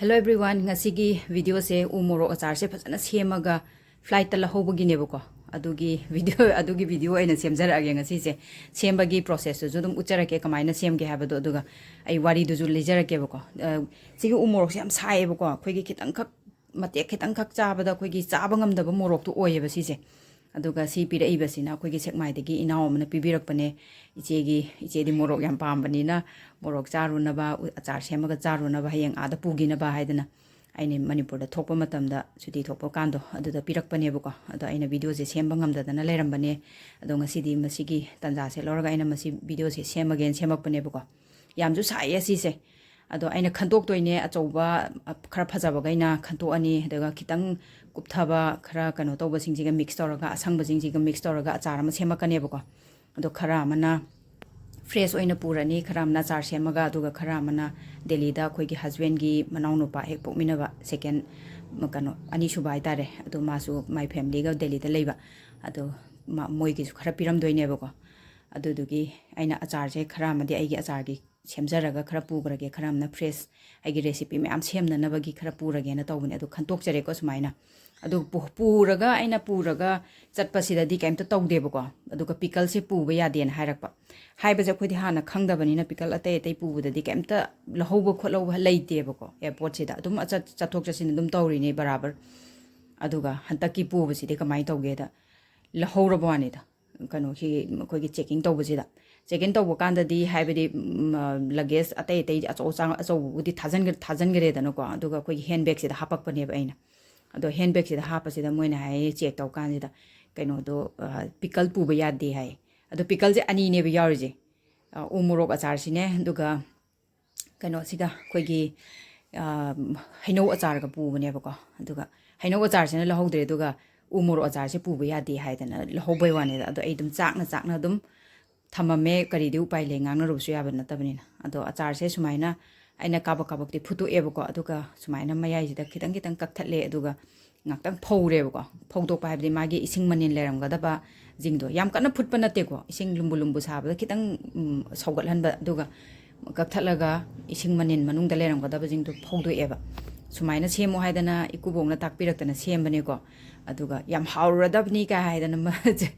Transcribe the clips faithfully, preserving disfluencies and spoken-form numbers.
Hello everyone, ꯉꯁꯤꯒꯤ videoꯁꯦ ꯎ ꯃꯣꯔꯣꯛ ꯑꯆꯥꯔꯁꯦ ꯐꯖꯅ ꯁꯦꯝꯃꯒ flightꯇ ꯂꯧꯍꯧꯕꯒꯤꯅꯦꯕꯀꯣ꯫ ꯑꯗꯨꯒꯤ video, ꯑꯗꯨꯒꯤ video ꯑꯩꯅ ꯁꯦꯝꯖꯔꯛꯑꯒꯦ ꯉꯁꯤꯁꯦ꯫ ꯁꯦꯝꯕꯒꯤ processꯇꯨꯁꯨ ꯑꯗꯨꯝ ꯎꯠꯆꯔꯛꯀꯦ, ꯀꯃꯥꯏꯅ ꯁꯦꯝꯒꯦ ꯍꯥꯏꯕꯗꯣ, ꯑꯗꯨꯒ ꯑꯩ ꯋꯥꯔꯤꯗꯨꯁꯨ ꯂꯤꯖꯔꯛꯀꯦꯕꯀꯣ꯫ ꯑ, ꯁꯤꯒꯤ ꯎ ꯃꯣꯔꯣꯛꯁꯦ ꯌꯥꯝ ꯁꯥꯏꯌꯦꯕꯀꯣ, ꯑꯩꯈꯣꯏꯒꯤ ꯈꯤꯇꯪꯈꯛ, ꯃꯇꯦꯛ ꯈꯤꯇꯪꯈꯛ ꯆꯥꯕꯗ ꯑꯩꯈꯣꯏꯒꯤ ꯆꯥꯕ ꯉꯝꯗꯕ ꯃꯣꯔꯣꯛꯇꯣ ꯑꯣꯏꯌꯦꯕ ꯁꯤꯁꯦ꯫ ꯑꯗꯨꯒ ꯁꯤ ꯄꯤꯔꯛꯏꯕꯁꯤꯅ ꯑꯩꯈꯣꯏꯒꯤ ꯁꯦꯛꯃꯥꯏꯗꯒꯤ ꯏꯅꯥꯎ ꯑꯃꯅ ꯄꯤꯕꯤꯔꯛꯄꯅꯦ꯫ ꯏꯆꯦꯒꯤ, ꯏꯆꯦꯗꯤ ꯃꯣꯔꯣꯛ ꯌꯥꯝ ꯄꯥꯝꯕꯅꯤꯅ, ꯃꯣꯔꯣꯛ ꯆꯥꯔꯨꯅꯕ, ꯎ-, ꯑꯆꯥꯔ ꯁꯦꯝꯃꯒ ꯆꯥꯔꯨꯅꯕ, ꯍꯌꯦꯡ ꯑꯥꯗ ꯄꯨꯈꯤꯅꯕ ꯍꯥꯏꯗꯅ꯫ ꯑꯩꯅ ꯃꯅꯤꯄꯨꯔꯗ ꯊꯣꯛꯄ ꯃꯇꯝꯗ, ꯁꯨꯇꯤ ꯊꯣꯛꯄ ꯀꯥꯟꯗꯣ ꯑꯗꯨꯗ ꯄꯤꯔꯛꯄꯅꯦꯕꯀꯣ꯫ ꯑꯗꯣ ꯑꯩꯅ videoꯁꯦ ꯁꯦꯝꯕ ꯉꯝꯗꯗꯅ ꯂꯩꯔꯝꯕꯅꯦ꯫ ꯑꯗꯣ ꯉꯁꯤꯗꯤ ꯃꯁꯤꯒꯤ ꯇꯥꯟꯖꯥꯁꯦ ꯂꯧꯔꯒ ꯑꯩꯅ ꯃꯁꯤ videoꯁꯦ ꯁꯦꯝꯃꯒꯦꯅ ꯁꯦꯝꯃꯛꯄꯅꯦꯕꯀꯣ꯫ ꯌꯥꯝꯁꯨ ꯁꯥꯏꯌꯦ ꯁꯤꯁꯦ꯫ ꯑꯗꯣ ꯑꯩꯅ ꯈꯟꯇꯣꯛꯇꯣꯏꯅꯦ, ꯑꯆꯧꯕ, ꯑ, ꯈꯔ ꯐꯖꯕꯈꯩꯅ ꯈꯟꯇꯣꯛꯑꯅꯤ, ꯑꯗꯨꯒ ꯈꯤꯇꯪ ꯀꯨꯞꯊꯕ, ꯈꯔ ꯀꯩꯅꯣ ꯇꯧꯕꯁꯤꯡꯁꯤꯒ mix ꯇꯧꯔꯒ, ꯑꯁꯪꯕꯁꯤꯡꯁꯤꯒ mix ꯇꯧꯔꯒ ꯑꯆꯥꯔ ꯑꯃ ꯁꯦꯝꯃꯛꯀꯅꯦꯕꯀꯣ꯫ ꯑꯗꯣ ꯈꯔ ꯑꯃꯅ fresh ꯑꯣꯏꯅ ꯄꯨꯔꯅꯤ, ꯈꯔ ꯑꯃꯅ ꯑꯆꯥꯔ ꯁꯦꯝꯃꯒ, ꯑꯗꯨꯒ ꯈꯔ ꯑꯃꯅ ꯗꯦꯜꯂꯤꯗ ꯑꯩꯈꯣꯏꯒꯤ husbandꯒꯤ ꯃꯅꯥꯎꯅꯨꯄꯥ ꯍꯦꯛ ꯄꯣꯛꯃꯤꯟꯅꯕ, second, ꯀꯩꯅꯣ, ꯑꯅꯤꯁꯨꯕ ꯍꯥꯏꯇꯥꯔꯦ, ꯑꯗꯣ ꯃꯥꯁꯨ my familyꯒ ꯗꯦꯜꯂꯤꯗ ꯂꯩꯕ, ꯑꯗꯣ ꯃꯥ, ꯃꯣꯏꯒꯤꯁꯨ ꯈꯔ ꯄꯤꯔꯝꯗꯣꯏꯅꯦꯕꯀꯣ꯫ ꯑꯗꯨꯗꯨꯒꯤ ꯑꯩꯅ ꯑꯆꯥꯔꯁꯦ ꯈꯔ ꯑꯃꯗꯤ ꯑꯩꯒꯤ ꯑꯆꯥꯔꯒꯤ ꯁꯦꯝꯖꯔꯒ ꯈꯔ ꯄꯨꯈ꯭ꯔꯒꯦ, ꯈꯔ ꯑꯃꯅ fresh ꯑꯩꯒꯤ recipe ꯃꯌꯥꯝ ꯁꯦꯝꯅꯅꯕꯒꯤ ꯈꯔ ꯄꯨꯔꯒꯦꯅ ꯇꯧꯕꯅꯦ꯫ ꯑꯗꯨ ꯈꯟꯇꯣꯛꯆꯔꯦꯀꯣ ꯁꯨꯃꯥꯏꯅ꯫ ꯑꯗꯨ ꯄꯨ-, ꯄꯨꯔꯒ, ꯑꯩꯅ ꯄꯨꯔꯒ ꯆꯠꯄꯁꯤꯗꯗꯤ ꯀꯩꯝꯇ ꯇꯧꯗꯦꯕꯀꯣ꯫ ꯑꯗꯨꯒ pickleꯁꯦ ꯄꯨꯕ ꯌꯥꯗꯦꯅ ꯍꯥꯏꯔꯛꯄ꯫ ꯍꯥꯏꯕꯁꯦ ꯑꯩꯈꯣꯏꯗꯤ ꯍꯥꯟꯅ ꯈꯪꯗꯕꯅꯤꯅ pickle ꯑꯇꯩ ꯑꯇꯩ ꯄꯨꯕꯗꯗꯤ ꯀꯩꯝꯇ ꯂꯧꯍꯧꯕ ꯈꯣꯠꯍꯧꯕ ꯂꯩꯇꯦꯕꯀꯣ airportꯁꯤꯗ꯫ ꯑꯗꯨꯝ ꯑꯆꯠ-, ꯆꯠꯊꯣꯛ ꯆꯠꯁꯤꯟ ꯑꯗꯨꯝ ꯇꯧꯔꯤꯅꯦ ꯕꯔꯥꯕꯔ꯫ ꯑꯗꯨꯒ ꯍꯟꯗꯛꯀꯤ ꯄꯨꯕꯁꯤꯗꯤ ꯀꯃꯥꯏꯅ ꯇꯧꯒꯦꯗ, ꯂꯧꯍꯧꯔꯕ ꯋꯥꯅꯤꯗ꯫ ꯀꯩꯅꯣꯒꯤ, ꯑꯩꯈꯣꯏꯒꯤ checking ꯇꯧꯕꯁꯤꯗ, checking ꯇꯧꯕ ꯀꯥꯟꯗꯗꯤ, ꯍꯥꯏꯕꯗꯤ, ꯎꯝ, ꯑ, luggage ꯑꯇꯩ ꯑꯇꯩ ꯑꯆꯧ ꯑꯆꯥꯡ ꯑꯆꯧꯕꯕꯨꯗꯤ ꯊꯥꯖꯤꯟꯈ꯭ꯔ-, ꯊꯥꯖꯤꯟꯈ꯭ꯔꯦꯗꯅꯀꯣ, ꯑꯗꯨꯒ ꯑꯩꯈꯣꯏꯒꯤ handbagꯁꯤꯗ ꯍꯥꯄꯛꯄꯅꯦꯕ ꯑꯩꯅ꯫ ꯑꯗꯣ handbagꯁꯤꯗ ꯍꯥꯞꯄꯁꯤꯗ ꯃꯣꯏꯅ ꯍꯥꯏꯌꯦ, check ꯇꯧ ꯀꯥꯟꯁꯤꯗ, ꯀꯩꯅꯣꯗꯣ, ꯑ, pickle ꯄꯨꯕ ꯌꯥꯗꯦ ꯍꯥꯏꯌꯦ꯫ ꯑꯗꯣ pickleꯁꯦ ꯑꯅꯤꯅꯦꯕ ꯌꯥꯎꯔꯤꯁꯦ, ꯑ, ꯎ ꯃꯣꯔꯣꯛ ꯑꯆꯥꯔꯁꯤꯅꯦ, ꯑꯗꯨꯒ ꯀꯩꯅꯣꯁꯤꯒ, ꯑꯩꯈꯣꯏꯒꯤ, ꯑ, ꯍꯩꯅꯧ ꯑꯆꯥꯔꯒ ꯄꯨꯕꯅꯦꯕꯀꯣ꯫ ꯑꯗꯨꯒ ꯍꯩꯅꯧ ꯑꯆꯥꯔꯁꯤꯅ ꯂꯧꯍꯧꯗ꯭ꯔꯦ, ꯑꯗꯨꯒ ꯎ ꯃꯣꯔꯣꯛ ꯑꯆꯥꯔꯁꯦ ꯄꯨꯕ ꯌꯥꯗꯦ ꯍꯥꯏꯗꯅ ꯂꯧꯍꯧꯕꯩ ꯋꯥꯅꯤꯗ꯫ ꯑꯗꯣ ꯑꯩ ꯑꯗꯨꯝ ꯆꯥꯛꯅ ꯆꯥꯛꯅ ꯑꯗꯨꯝ ꯊꯝꯃꯝꯃꯦ, ꯀꯔꯤꯗꯤ ꯎꯄꯥꯏ ꯂꯩ, ꯉꯥꯡꯅꯔꯨꯕꯁꯨ ꯌꯥꯕ ꯅꯠꯇꯕꯅꯤꯅ꯫ ꯑꯗꯣ ꯑꯆꯥꯔꯁꯦ ꯁꯨꯃꯥꯏꯅ ꯑꯩꯅ ꯀꯥꯕꯛ ꯀꯥꯕꯛꯇꯤ ꯐꯨꯠꯇꯣꯛꯑꯦꯕꯀꯣ, ꯑꯗꯨꯒ ꯁꯨꯃꯥꯏꯅ ꯃꯌꯥꯏꯁꯤꯗ ꯈꯤꯇꯪ ꯈꯤꯇꯪ ꯀꯛꯊꯠꯂꯦ, ꯑꯗꯨꯒ ꯉꯥꯛꯇꯪ ꯐꯧꯔꯦꯕꯀꯣ꯫ ꯐꯧꯗꯣꯛꯄ ꯍꯥꯏꯕꯗꯤ ꯃꯥꯒꯤ ꯏꯁꯤꯡ ꯃꯅꯤꯜ ꯂꯩꯔꯝꯒꯗꯕ ꯁꯤꯡꯗꯣ, ꯌꯥꯝ ꯀꯟꯅ ꯐꯨꯠꯄ ꯅꯠꯇꯦꯀꯣ, ꯏꯁꯤꯡ ꯂꯨꯝꯕꯨ ꯂꯨꯝꯕꯨ ꯁꯥꯕꯗ ꯈꯤꯇꯪ, ꯎꯝ, ꯁꯧꯒꯠꯍꯟꯕ, ꯑꯗꯨꯒ ꯀꯛꯊꯠꯂꯒ ꯏꯁꯤꯡ ꯃꯅꯤꯟ ꯃꯅꯨꯡꯗ ꯂꯩꯔꯝꯒꯗꯕꯁꯤꯡꯗꯣ ꯐꯧꯗꯣꯛꯑꯦꯕ꯫ ꯁꯨꯃꯥꯏꯅ ꯁꯦꯝꯃꯣ ꯍꯥꯏꯗꯅ ꯏꯀꯨꯕꯣꯛꯅ ꯇꯥꯛꯄꯤꯔꯛꯇꯅ ꯁꯦꯝꯕꯅꯦꯀꯣ꯫ ꯑꯗꯨꯒ ꯌꯥꯝ ꯍꯥꯎꯔꯗꯕꯅꯤ ꯀꯥꯏ ꯍꯥꯏꯗꯅ ꯃ-,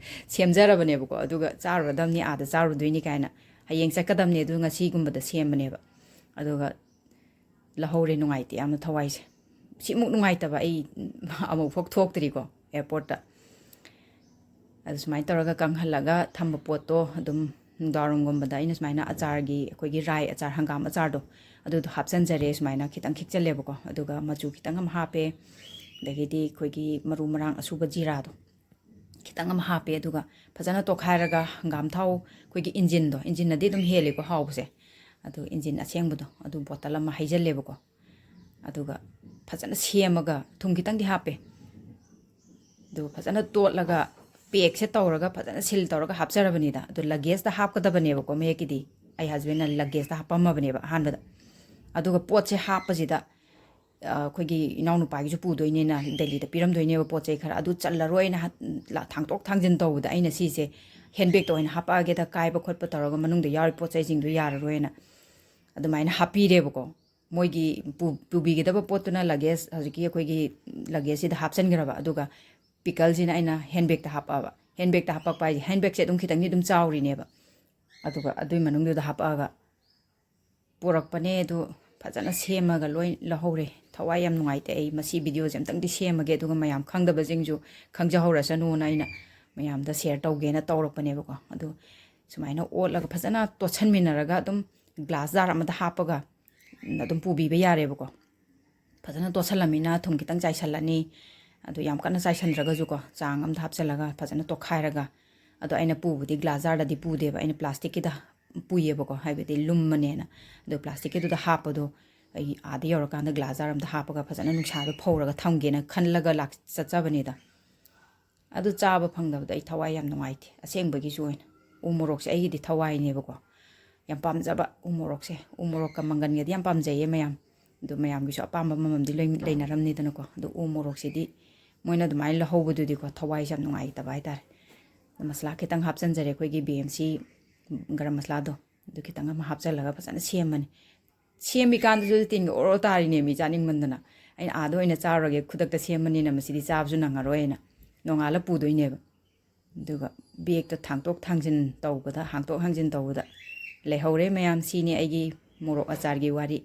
ꯁꯦꯝꯖꯔꯕꯅꯦꯕꯀꯣ꯫ ꯑꯗꯨꯒ ꯆꯥꯔꯨꯔꯗꯕꯅꯤ, ꯑꯥꯗ ꯆꯥꯔꯨꯗꯣꯏꯅꯤ ꯀꯥꯏꯅ꯫ ꯍꯌꯦꯡ ꯆꯠꯀꯗꯕꯅꯤ, ꯑꯗꯨ ꯉꯁꯤꯒꯨꯝꯕꯗ ꯁꯦꯝꯕꯅꯦꯕ꯫ ꯑꯗꯨꯒ ꯂꯧꯍꯧꯔꯦ꯫ ꯅꯨꯡꯉꯥꯏꯇꯦ ꯌꯥꯝꯅ ꯊꯋꯥꯏꯁꯦ꯫ ꯁꯤꯃꯨꯛ ꯅꯨꯡꯉꯥꯏꯇꯕ ꯑꯩ ꯑꯃꯨꯛꯐꯥꯎ ꯊꯣꯛꯇ꯭ꯔꯤꯀꯣ ꯑꯦꯌꯥꯔꯄꯣꯔꯠꯇ꯫ ꯑꯗꯨ ꯁꯨꯃꯥꯏꯅ ꯇꯧꯔꯒ ꯀꯪꯍꯜꯂꯒ ꯊꯝꯕ ꯄꯣꯠꯇꯣ ꯑꯗꯨꯝ ꯅꯨꯡꯗꯥꯡꯋꯥꯏꯔꯝꯒꯨꯝꯕꯗ ꯑꯩꯅ ꯁꯨꯃꯥꯏꯅ ꯑꯆꯥꯔꯒꯤ, ꯑꯩꯈꯣꯏꯒꯤ ꯔꯥꯏ ꯑꯆꯥꯔ, ꯍꯪꯒꯥꯝ ꯑꯆꯥꯔꯗꯣ, ꯑꯗꯨꯗꯣ ꯍꯥꯞꯆꯤꯟꯖꯔꯦ꯫ ꯁꯨꯃꯥꯏꯅ ꯈꯤꯇꯪ ꯈꯤꯛꯆꯜꯂꯦꯕꯀꯣ꯫ ꯑꯗꯨꯒ ꯃꯆꯨ ꯈꯤꯇꯪ ꯑꯃ ꯍꯥꯞꯄꯦ, ꯑꯗꯒꯤꯗꯤ ꯑꯩꯈꯣꯏꯒꯤ ꯃꯔꯨ ꯃꯔꯥꯡ ꯑꯁꯨꯕ ꯖꯤꯔꯥꯗꯣ ꯈꯤꯇꯪ ꯑꯃ ꯍꯥꯞꯄꯦ꯫ ꯑꯗꯨꯒ ꯐꯖꯅ ꯇꯣꯠꯈꯥꯏꯔꯒ ꯍꯪꯒꯥꯝ ꯊꯥꯎ, ꯑꯩꯈꯣꯏꯒꯤ ꯏꯟꯖꯤꯟꯗꯣ, ꯏꯟꯖꯤꯟꯅꯗꯤ ꯑꯗꯨꯝ ꯍꯦꯜꯂꯤꯀꯣ ꯍꯥꯎꯕꯁꯦ, ꯑꯗꯣ ꯏꯟꯖꯤꯟ ꯑꯁꯦꯡꯕꯗꯣ ꯑꯗꯨ ꯕꯣꯇꯜ ꯑꯃ ꯍꯩꯖꯜꯂꯦꯕꯀꯣ꯫ ꯑꯗꯨꯒ ꯐꯖꯅ ꯁꯦꯝꯃꯒ, ꯊꯨꯝ ꯈꯤꯇꯪꯗꯤ ꯍꯥꯞꯄꯦ, ꯑꯗꯨꯒ ꯐꯖꯅ ꯇꯣꯠꯂꯒ ꯄꯦꯛꯁꯦ ꯇꯧꯔꯒ ꯐꯖꯅ ꯁꯤꯜ ꯇꯧꯔꯒ ꯍꯥꯞꯆꯔꯕꯅꯤꯗ꯫ ꯑꯗꯨ ꯂꯒꯦꯖꯇ ꯍꯥꯞꯀꯗꯕꯅꯦꯕꯀꯣ, ꯃꯌꯦꯛꯀꯤꯗꯤ ꯑꯩ ꯍꯁꯕꯦꯟꯅ ꯂꯒꯦꯖꯇ ꯍꯥꯞꯄꯝꯃꯕꯅꯦꯕ ꯑꯍꯥꯟꯕꯗ꯫ ꯑꯗꯨꯒ ꯄꯣꯠꯁꯦ ꯍꯥꯞꯄꯁꯤꯗ ꯑ, ꯑꯩꯈꯣꯏꯒꯤ ꯏꯅꯥꯎꯅꯨꯄꯥꯒꯤꯁꯨ ꯄꯨꯗꯣꯏꯅꯦꯅ ꯗꯦꯜꯂꯤꯗ ꯄꯤꯔꯝꯗꯣꯏꯅꯦꯕ ꯄꯣꯠ ꯆꯩ ꯈꯔ꯫ ꯑꯗꯨ ꯆꯜꯂꯔꯣꯏꯅ ꯍ-, ꯂ-, ꯊꯥꯡꯇꯣꯛ ꯊꯥꯡꯖꯤꯟ ꯇꯧꯕꯗ ꯑꯩꯅ ꯁꯤꯁꯦ ꯍꯦꯟꯕꯦꯛꯇ ꯑꯣꯏꯅ ꯍꯥꯞꯄꯛꯑꯒꯦꯗ, ꯀꯥꯏꯕ ꯈꯣꯠꯄ ꯇꯧꯔꯒ ꯃꯅꯨꯡꯗ ꯌꯥꯎꯔꯤ ꯄꯣꯠ ꯆꯩꯁꯤꯡꯗꯣ ꯌꯥꯔꯔꯣꯏꯅ ꯑꯗꯨꯃꯥꯏꯅ ꯍꯥꯞꯄꯤꯔꯦꯕꯀꯣ꯫ ꯃꯣꯏꯒꯤ ꯄꯨ-, ꯄꯨꯕꯤꯒꯗꯕ ꯄꯣꯠꯇꯨꯅ ꯂꯒꯦꯖ, ꯍꯧꯖꯤꯛꯀꯤ ꯑꯩꯈꯣꯏꯒꯤ ꯂꯒꯦꯖꯁꯤꯗ ꯍꯥꯞꯆꯤꯟꯈ꯭ꯔꯕ, ꯑꯗꯨꯒ ꯄꯤꯀꯜꯁꯤꯅ ꯑꯩꯅ ꯍꯦꯟꯕꯦꯛꯇ ꯍꯥꯞꯄꯛꯑꯕ꯫ ꯍꯦꯟꯕꯦꯛꯇ ꯍꯥꯞꯄꯛꯄ ꯍꯥꯏꯁꯦ, ꯍꯦꯟꯕꯦꯛꯁꯦ ꯑꯗꯨꯝ ꯈꯤꯇꯪꯗꯤ ꯑꯗꯨꯝ ꯆꯥꯎꯔꯤꯅꯦꯕ꯫ ꯑꯗꯨꯒ ꯑꯗꯨꯏ ꯃꯅꯨꯡꯗꯨꯗ ꯍꯥꯞꯄꯛꯑꯒ ꯄꯨꯔꯛꯄꯅꯦ꯫ ꯑꯗꯨ ꯐꯖꯅ ꯁꯦꯝꯃꯒ ꯂꯣꯏ ꯂꯧꯍꯧꯔꯦ꯫ ꯊꯋꯥꯏ ꯌꯥꯝ ꯅꯨꯡꯉꯥꯏꯇꯦ꯫ ꯑꯩ ꯃꯁꯤ ꯚꯤꯗꯤꯑꯣꯁꯦ ꯑꯝꯇꯪꯗꯤ ꯁꯦꯝꯃꯒꯦ, ꯑꯗꯨꯒ ꯃꯌꯥꯝ ꯈꯪꯗꯕꯁꯤꯡꯁꯨ ꯈꯪꯖꯍꯧꯔꯁꯅꯨꯅ ꯑꯩꯅ ꯃꯌꯥꯝꯗ ꯁꯤꯌꯔ ꯇꯧꯒꯦꯅ ꯇꯧꯔꯛꯄꯅꯦꯕꯀꯣ꯫ ꯑꯗꯨ ꯁꯨꯃꯥꯏꯅ ꯑꯣꯠꯂꯒ ꯐꯖꯅ ꯇꯣꯠꯁꯟꯃꯤꯟꯅꯔꯒ ꯑꯗꯨꯝ ꯒ꯭ꯂꯥꯁ ꯖꯥꯔ ꯑꯃꯗ ꯍꯥꯞꯄꯒ ꯑꯗꯨꯝ ꯄꯨꯕꯤꯕ ꯌꯥꯔꯦꯕꯀꯣ꯫ ꯐꯖꯅ ꯇꯣꯠꯁꯜꯂꯝꯅꯤꯅ ꯊꯨꯝ ꯈꯤꯇꯪ ꯆꯥꯏꯁꯜꯂꯅꯤ꯫ ꯑꯗꯨ ꯌꯥꯝ ꯀꯟꯅ ꯆꯥꯏꯁꯟꯗ꯭ꯔꯒꯁꯨꯀꯣ, ꯆꯥꯡ ꯑꯃꯗ ꯍꯥꯞꯆꯜꯂꯒ ꯐꯖꯅ ꯇꯣꯠꯈꯥꯏꯔꯒ, ꯑꯗꯣ ꯑꯩꯅ ꯄꯨꯕꯗꯤ ꯒ꯭ꯂꯥꯁ ꯖꯥꯔꯗꯗꯤ ꯄꯨꯗꯦꯕ, ꯑꯩꯅ ꯄ꯭ꯂꯥꯁꯇꯤꯛꯀꯤꯗ ꯄꯨꯏꯌꯦꯕꯀꯣ, ꯍꯥꯏꯕꯗꯤ ꯂꯨꯝꯃꯅꯦꯅ꯫ ꯑꯗꯣ ꯄ꯭ꯂꯥꯁꯇꯤꯛꯀꯤꯗꯨꯗ ꯍꯥꯞꯄꯗꯣ ꯑꯩ ꯑꯥꯗ ꯌꯧꯔꯀꯥꯟꯗ ꯒ꯭ꯂꯥꯁ ꯖꯥꯔ ꯑꯃꯗ ꯍꯥꯞꯄꯒ ꯐꯖꯅ ꯅꯨꯡꯁꯥꯗ ꯐꯧꯔꯒ ꯊꯝꯒꯦꯅ ꯈꯜꯂꯒ ꯂꯥꯛ-, ꯆꯠꯆꯕꯅꯤꯗ꯫ ꯑꯗꯨ ꯆꯥꯕ ꯐꯪꯗꯕꯗ ꯑꯩ ꯊꯋꯥꯏ ꯌꯥꯝ ꯅꯨꯡꯉꯥꯏꯇꯦ, ꯑꯁꯦꯡꯕꯒꯤꯁꯨ ꯑꯣꯏꯅ꯫ ꯎ ꯃꯣꯔꯣꯛꯁꯦ ꯑꯩꯒꯤꯗꯤ ꯊꯋꯥꯏꯅꯦꯕꯀꯣ, ꯌꯥꯝ ꯄꯥꯝꯖꯕ ꯎ ꯃꯣꯔꯣꯛꯁꯦ꯫ ꯎ ꯃꯣꯔꯣꯛꯀ ꯃꯪꯒꯟꯒꯗꯤ ꯌꯥꯝ ꯄꯥꯝꯖꯩꯌꯦ ꯃꯌꯥꯝ꯫ ꯑꯗꯨ ꯃꯌꯥꯝꯒꯤꯁꯨ ꯑꯄꯥꯝꯕ ꯑꯃꯃꯝꯗꯤ ꯂꯣꯏ ꯂꯩꯅꯔꯝꯅꯤꯗꯅꯀꯣ꯫ ꯑꯗꯣ ꯎ ꯃꯣꯔꯣꯛꯁꯤꯗꯤ ꯃꯣꯏꯅ ꯑꯗꯨꯃꯥꯏꯅ ꯂꯧꯍꯧꯕꯗꯨꯗꯤꯀꯣ, ꯊꯋꯥꯏꯁꯦ ꯌꯥꯝ ꯅꯨꯡꯉꯥꯏꯇꯕ ꯍꯥꯏꯇꯥꯔꯦ꯫ ꯑꯗꯣ ꯃꯁꯂꯥ ꯈꯤꯇꯪ ꯍꯥꯞꯆꯟꯖꯔꯦ, ꯑꯩꯈꯣꯏꯒꯤ ꯕꯤ ꯑꯦꯝ ꯁꯤ ꯒꯔꯝ ꯃꯁꯂꯥꯗꯣ꯫ ꯑꯗꯨ ꯈꯤꯇꯪ ꯑꯃ ꯍꯥꯞꯆꯤꯜꯂꯒ ꯐꯖꯅ ꯁꯦꯝꯃꯅꯤ꯫ ꯁꯦꯝꯃꯤꯀꯥꯟꯗꯁꯨ ꯇꯤꯟꯒ ꯑꯣꯔꯣ ꯇꯥꯔꯤꯅꯦꯃꯤ, ꯆꯥꯅꯤꯡꯃꯟꯗꯅ꯫ ꯑꯩꯅ ꯑꯥꯗ ꯑꯣꯏꯅ ꯆꯥꯔꯨꯔꯒꯦ, ꯈꯨꯗꯛꯇ ꯁꯦꯝꯃꯅꯤꯅ ꯃꯁꯤꯗꯤ ꯆꯥꯕꯁꯨ ꯅꯪꯉꯔꯣꯏꯅ ꯅꯣꯡꯉꯥꯜꯂ ꯄꯨꯗꯣꯏꯅꯦꯕ꯫ ꯑꯗꯨꯒ ꯕꯦꯒꯇ ꯊꯥꯡꯇꯣꯛ ꯊꯥꯡꯖꯤꯟ ꯇꯧꯕꯗ, ꯍꯥꯡꯇꯣꯛ ꯍꯥꯡꯖꯤꯟ ꯇꯧꯕꯗ ꯂꯩꯍꯧꯔꯦ ꯃꯌꯥꯝ꯫ ꯁꯤꯅꯤ ꯑꯩꯒꯤ ꯃꯣꯔꯣꯛ ꯑꯆꯥꯔꯒꯤ ꯋꯥꯔꯤ꯫